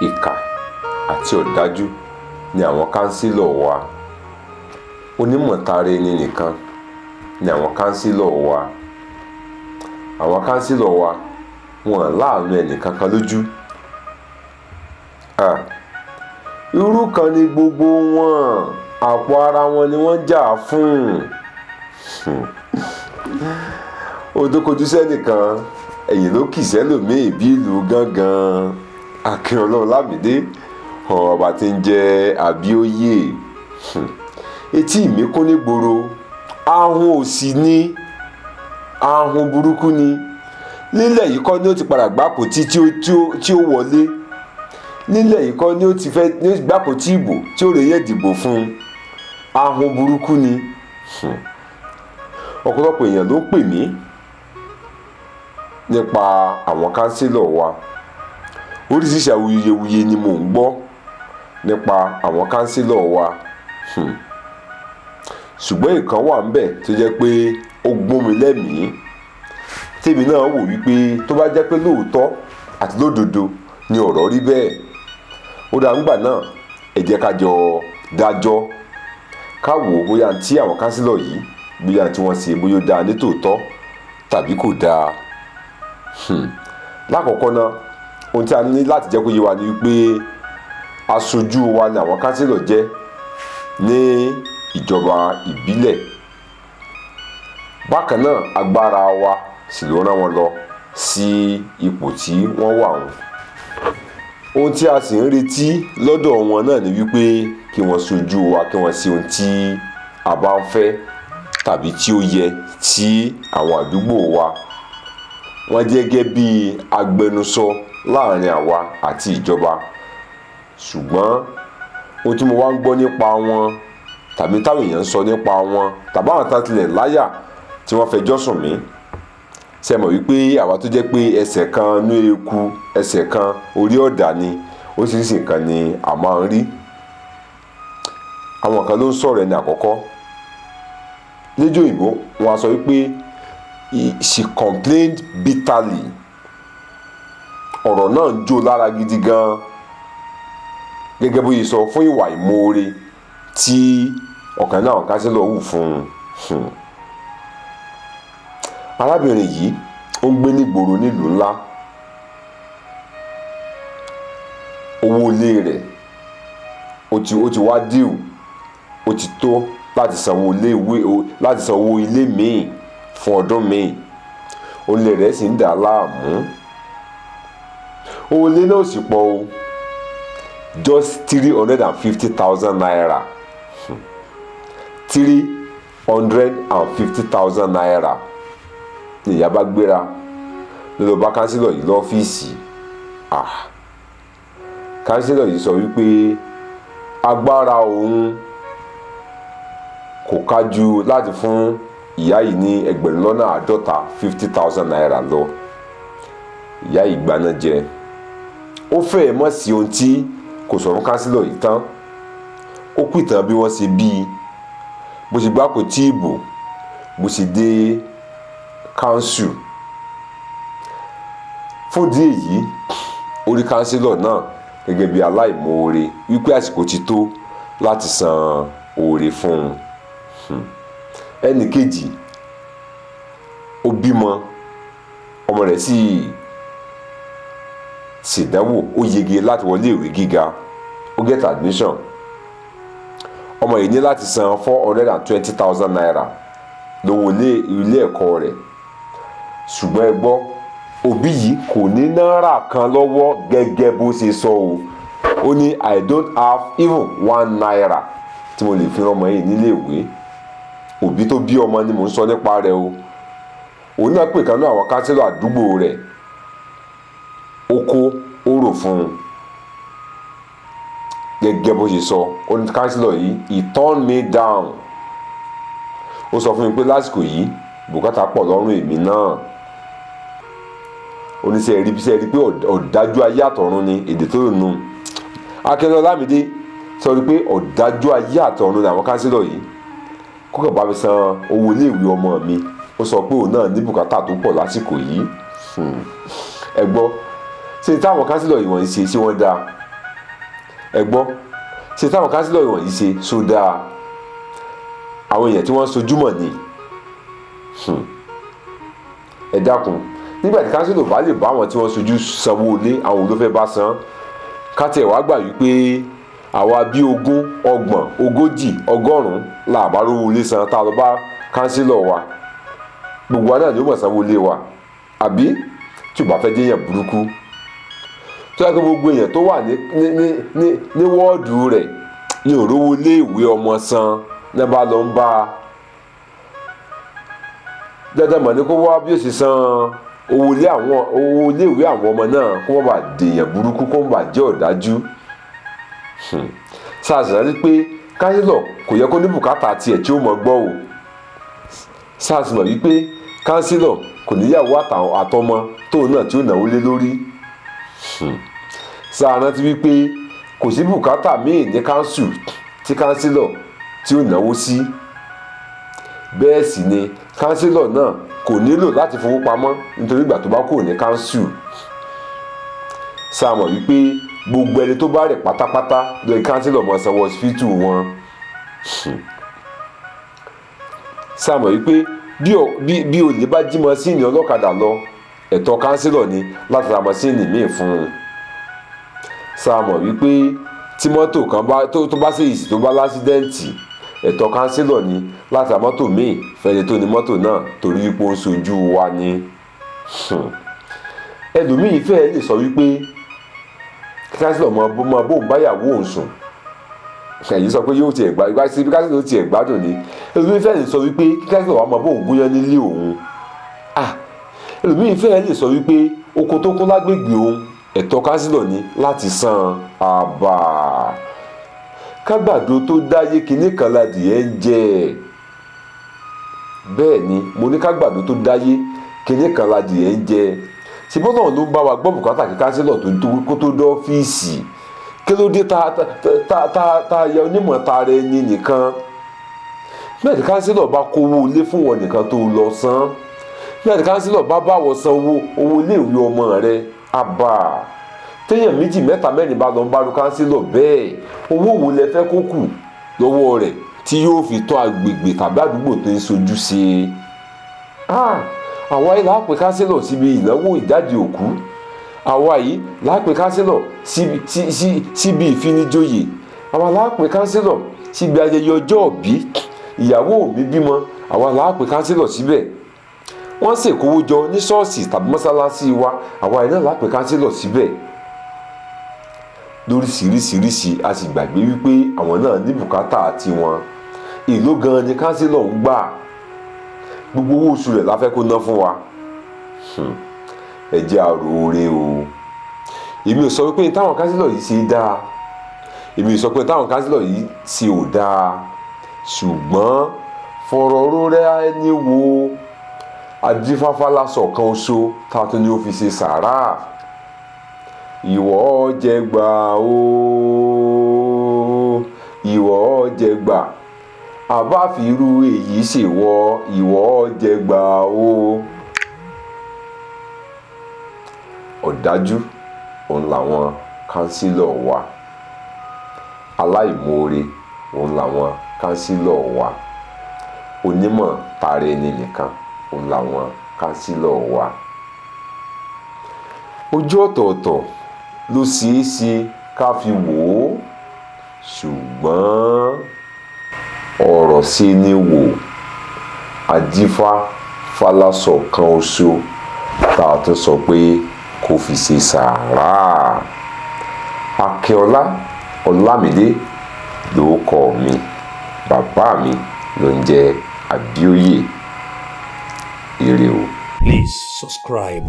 Ìkà àti ọ̀dájú ni àwọn kánsílọ̀ wa. Onímọ̀tara ẹni nìkan ni àwọn kánsílọ̀ wa. Àwọn kánsílọ̀ wa wọn láàánú ẹnì kankan lójú. Irú kan ni gbogbo wọn, àpò ara wọn ni wọ́n ń jà fún. Ohun tó kojú sẹ́nìkan, ẹ̀yìn ló kì sẹ́lòmíì bí ìlú gángan. Akínọlá Ọlámídé, ọba tí ń jẹ́ Abíóyè. Etí mi kún nígboro, ahun òsì ni, ahun burúkú ni. Nílẹ̀ yìí kọ́ ni ó ti padà gbápòtí tí ó wọlé. Nílẹ̀ yìí kọ́ ni ó ti fẹ́ ní ó ti gbápòtí ìbò tí ó rèé dìbò fún un. Ahun burúkú ni. Ọ̀pọ̀lọpọ̀ èèyàn ló ń pè mí nípa àwọn kánsílọ̀ wa. Oríṣiríṣi awuyewuye ni mò ń gbọ́ nípa àwọn kánsílọ̀ wa. Ṣùgbọ́n ìkan wà ńbẹ̀ tó jẹ́ pé ó gún mi lẹ́mìí, tèmi náà wò wípé tó bá jẹ́ pé lóòótọ́ àti lódodo ni ọ̀rọ̀ rí bẹ́ẹ̀, ó dáa ńgbà náà, ẹ jẹ́ ká jọ dájọ́, ká wò ó bóyá tí àwọn kánsílọ̀ yìí, bóyá tí wọ́n ṣe, bóyá ó dáa ní tòótọ́ tàbí kò dáa. Lákọ̀ọ́kọ́ náà, ohun tí a ní láti jẹ́ kó yé wa ni wípé aṣojú wa ni àwọn kánsílọ̀ jẹ́ ní ìjọba ìbílẹ̀. Bákan náà, agbára wa sì ló rán wọn lọ sí ipò tí wọ́n wà wọn. Ohun tí a sì ń retí lọ́dọ̀ wọn náà ni wípé kí wọ́n ṣojú wa, kí wọ́n ṣe ohun tí a bá ń fẹ́ tàbí tí ó yẹ sí àwọn àdúgbò wa. Wọ́n jẹ́ gẹ́gẹ́ bí agbẹnusọ láàrin àwa àti ìjọba. Ṣùgbọ́n ohun tí mo wá ń gbọ́ nípa wọn tàbí táwọn èèyàn ń sọ nípa wọn tàbí àwọn tán tilẹ̀ láyà tí wọ́n fẹjọ́ sùn mí, ṣe mọ̀ wípé àwa tó jẹ́ pé ẹsẹ̀ kan ní eku, ẹsẹ̀ kan orí ọ̀dà ni, oríṣiríṣi nǹkan ni a máa ń rí. Àwọn kan ló ń sọ̀rọ̀ ẹni àkọ́kọ́. Lédè òyìnbó, wọ́n á sọ wípé she complained bitterly. Ọ̀rọ̀ náà ń jó lára gidi gan, gẹ́gẹ́ bó ṣe sọ fún ìwà ìmoore tí ọ̀kan náà kánsílọ̀ hù fún un. Arábìnrin yìí ó ń gbé nígboro nílùú ńlá. Owó ilé rẹ̀ ó ti wá díù, ó ti tó láti sanwó ilé ìwé, láti sanwó ilé míì fún ọdún míì. Onílé rẹ̀ sì ń dà á láàmú. Owó ilé náà sì pọ̀ o, just 350,000 naira. 350,000 naira ni ìyá bá gbéra ló lọ bá kánsílọ̀ yìí lọ́fíìsì. Kánsílọ̀ yìí sọ wípé agbára òun kò kájú láti fún ìyá yìí ní 50,000, 50,000 naira lọ. Ìyá yìí gbaná jẹ. Ó fẹ́ẹ̀ mọ̀ sí ohun tí kò sọ fún kánsílọ̀ yìí tán. Ó pìtàn bí wọ́n ṣe bí i, bó ṣe gbápò tí ìbò, bó ṣe dé kánsù. Fún ìdí èyí, ó rí kánsílọ̀ náà gẹ́gẹ́ bí aláìmoore, wípé àsìkò ti tó láti san oore fún un. Ẹnì kejì, ó bímọ, ọmọ rẹ̀ sì ṣèdánwò, ó yege láti wọlé ìwé gíga, ó get admission. Ọmọ yìí ní láti san 420,000 naira lówó ilé ẹ̀kọ́ rẹ̀. Ṣùgbọ́n ẹ gbọ́, òbí yìí kò ní náírà kan lọ́wọ́ gẹ́gẹ́ bó ṣe sọ o. Ó ní I don't have even one naira tí mo lè fi rán ọmọ yìí nílé ìwé. Òbí tó bí ọmọ ni mò ń sọ nípa rẹ̀ o. Òun náà pè kan náà àwọn kánsílọ̀ àdúgbò rẹ̀, ó kó ó rò fún un gẹ́gẹ́ bó ṣe sọ. Ó ní kánsílọ̀ yìí, he turned me down. Ó sọ fún mi pé lásìkò yìí bùkátà pọ̀ lọ́rùn èmi náà. Ó ní sẹ́ rí bí sẹ́ rí pé ọ̀dájú ayé àtọ̀run ni èdè tó lò nù. Akínọlá Ọlámídé sọ pé ọ̀dájú ayé àtọ̀run ni àwọn kánsílọ̀ yìí. Kó kàn bá mi san owó iléèwé ọmọ mi. Ó sọ pé òun náà ní bùkátà tó pọ̀ lásìkò yìí. Ẹ gbọ́, ṣé táwọn kánsílọ̀ yìí wọ́n ń ṣe, ṣé wọ́n dáa? Ẹ gbọ́, ṣe táwọn kánsílọ̀ wọ̀nyí ṣe sódà àwọn èèyàn tí wọ́n ń sojúmọ̀ ni? Ẹ dákun, nígbà tí kánsílọ̀ bá lè bá àwọn tí wọ́n sojú sanwó ilé, àwọn ló fẹ́ bá san? Ká tiẹ̀ wá gbà wípé àwa bí 20, 30, 40, 100 là bá rówó ilé san, tá a lọ bá kánsílọ̀ wa, gbogbo wa náà ni ó mọ̀ sanwó ilé wa, àbí? Tí ò bá fẹ́ déyàn burúkú, tó yẹ kó gbogbo èèyàn tó wà ní wọ́ọ̀dù rẹ̀ ní òrówó ilé ìwé ọmọ san ní bá lọ ń bá a, dandan mọ̀ ní kó wá bí ó ṣe san owó ilé àwọn, owó ilé ìwé àwọn ọmọ náà, kó wọ́n bá dèèyàn burúkú, kó wọ́n bá jẹ́ ọ̀dájú. SARS rántí pé kánsílọ̀ kò yẹ kó ní bùkátà tiẹ̀ tí ó mọ̀ gbọ́ o. SARS mọ̀ wípé kánsílọ̀ kò níyàwó àtọmọ tóun náà tí ó náwó lé lórí. SARS rántí wípé kò sí bùkátà míì ní kánsù tí kánsílọ̀ tí ó náwó sí. Bẹ́ẹ̀ sì ni kánsílọ̀ náà kò nílò láti fowó pamọ́ nítorí ìgbà tó bá kúrò ní kánsù. SARS mọ̀ wípé gbogbo ẹni tó bá rẹ̀ pátápátá lórí kánsílọ̀ mọ̀ sanwó ọsibítù wọn. SARS mọ̀ wípé bí olè bá jí mọ́sìnì ọlọ́kadà lọ, ẹ̀tọ́ kánsílọ̀ ni láti ra mọ́sìnì míì fún un. SARS mọ̀ wípé tí mọ́tò kan bá tó bá ṣèyí tó bá lásídẹ́ǹtì, ẹ̀tọ́ kánsílọ̀ ni láti ra mọ́tò míì fẹ́ni tó ní mọ́tò náà, torí wípé ó ń sojú wa ni. Ẹlòmíì fẹ́ẹ́ lè sọ wípé kánsílọ̀ mọ bóun báyàwó òun sùn. Ẹ̀yìn sọ pé yóò tiẹ̀ gbá sí kánsílọ̀ tiẹ̀ gbádùn ni. Ẹlòmíì fẹ́ẹ́ lè sọ wípé kánsílọ̀ wà mọ bóun gúnyán nílé òun. Ẹlòmíì fẹ́ẹ́ lè sọ wípé oko tó kún lágbègbè òun, ẹ̀tọ́ kánsílọ̀ ni láti san àbà. Kágbàdo tó dáyé kinní kan ládìẹ ń jẹ. Bẹ́ẹ̀ ni mo ní, kágbàdo tó dáyé kinní kan ládìẹ ń jẹ. Ṣùgbọ́n náà ló ń bá wa gbọ́ bùkátà kí kánsílọ̀ kó tó dé ọ́fíìsì. Kí ló dé ta ta ta ta ya onímọ̀ tara ẹni nìkan? Bẹ́ẹ̀ ni kánsílọ̀ bá kówó ilé fún wọn nìkan tó lọ san, bẹ́ẹ̀ ni kánsílọ̀ bá báwọ̀ san owó ilé ìwé ọmọ rẹ̀, àbà. Téèyàn méjì, mẹ́ta, mẹ́rin bá lọ ń bá ru kánsílọ̀ bẹ́ẹ̀, owó wo lẹ fẹ́ kó kù lọ́wọ́ rẹ̀ tí yóò fi tọ́ agbègbè tàbí àdúgbò tó ń sojú ṣe? Àwa yìí láàpẹ kánsílọ̀ síbi ìnáwó ìjáde òkú, àwa yìí láàpẹ kánsílọ̀ síbi ìfinijoyè, àwa láàpẹ kánsílọ̀ síbi ayẹyẹ ọjọ́ òbí, ìyàwó mi bímọ, àwa láàpẹ kánsílọ̀ síbẹ̀. Wọ́n ṣèkówó jọ ní ṣọ́ọ̀ṣì tàbí mọ́sálásí wa, àwa yìí náà láàpẹ kánsílọ̀ síbẹ̀ lóríṣiríṣiríṣi. A sì gbàgbé wípé àwọn náà ní bùkátà tiwọn. Èló gan ni kánsílọ̀ ń gbà? Gbogbo owó oṣù rẹ̀ la fẹ́ kó ná fún wa? Ẹ jẹ́ àròore o. Èmi ò sọ wípé táwọn kánsílọ̀ yìí ṣe dáa, èmi ò sọ pé táwọn kánsílọ̀ yìí ṣe ò dáa, ṣùgbọ́n fọ̀rọ̀ rórẹ́ ẹni wo adífáfá lásọ̀ kan oṣó tá a tún ní ó fi ṣe sàárà. Ìwọ jẹgba o, ìwọ jẹgba, àbáfirú èyí ṣèwọ, ìwọ jẹgba o. Ọ̀dájú òun làwọn kánsílọ̀ wa, aláìmoore òun làwọn kánsílọ̀ wa, onímọ̀ tara ẹni nìkan òun làwọn kánsílọ̀ wa. Ojú ọ̀tọ̀ọ̀tọ̀ ló ṣeé ṣe ká fi wò ó, ṣùgbọ́n ọ̀rọ̀ ṣe ni wò. Ajífá falásọ̀ kan oṣó tá a tún sọ pé kó fi ṣe sàárà. Akínọlá Ọlámídé lórúkọ mi, bàbá mi ló ń jẹ́ Abíóyè. Ire o. Please subscribe.